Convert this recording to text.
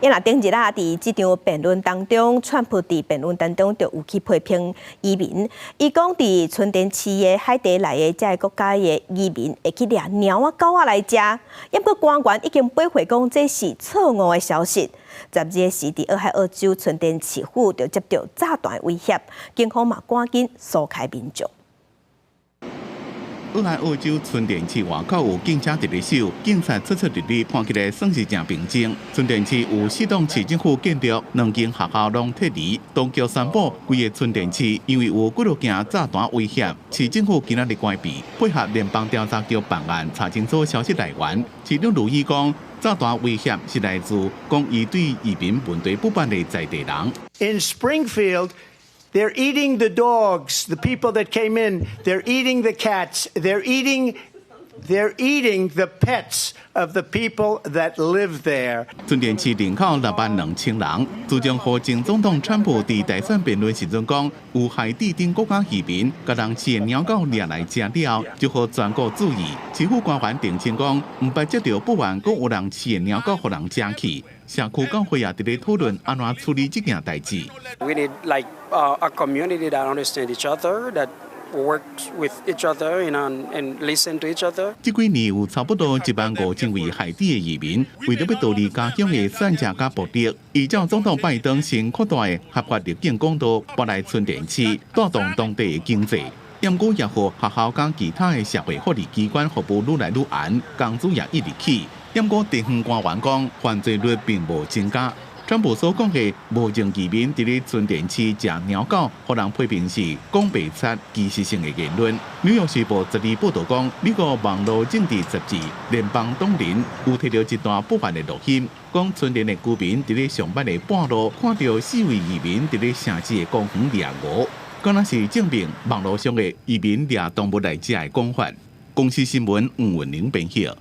伊若頂日啊，佇這場辯論當中，川普佇辯論當中就有去批評移民。伊講佇純田市的海地來的這个國家的移民會去掠貓仔狗仔來食，毋過官員已經駁回講這是錯誤的消息。12時佇俄亥俄州純田市府就接到炸彈威脅，警方嘛趕緊疏開民眾。俄亥俄州純田市外口有警車佇咧守，警察出出入入，看起來算是誠平靜。純田市有四棟市政府建築，兩間學校攏撤離。當局宣布，規个純田市因為有幾落件炸彈威脅，市政府今仔日關閉，配合聯邦調查局辦案，查清楚消息來源。市長盧伊講，炸彈威脅是來自講伊對移民問題不滿的在地人。 In Springfield, they're eating the dogs, the people that came in. They're eating the cats. They're eating the pets of the people that live there. 純田市人口6萬2千人。自從予前總統川普佇大選辯論時陣講，有海地等國家移民，共人飼的貓狗掠來食了，就予全國注意。市府官員澄清講，毋捌接著報案講有人飼的貓狗予人食去。社區教會也佇咧討論按怎處理這件代誌。 We need like a community that understands each other, that works with each other, and listen to each other. 這幾年有差不多1萬5千位海地的移民，為著欲逃離家鄉的散食佮暴力，依照總統拜登新擴大的合法入境管道，搬來純田市，帶動當地的經濟。毋過也予學校佮其他的社會福利機關服務愈來愈絚，工資也一直起。毋過地方官員講，犯罪率並無增加。川普所講的無證移民佇咧純田市食貓狗，予人批評是講袂出歧視性的言論。紐約時報12報導講，美國網路政治雜誌聯邦黨人有提著一段不凡的錄音，講純田的居民佇咧上班的半路看著四位移民佇咧城市的公園掠鼯，敢若是證明網路上的移民掠動物來食的講法。公視新聞吳文玲編譯。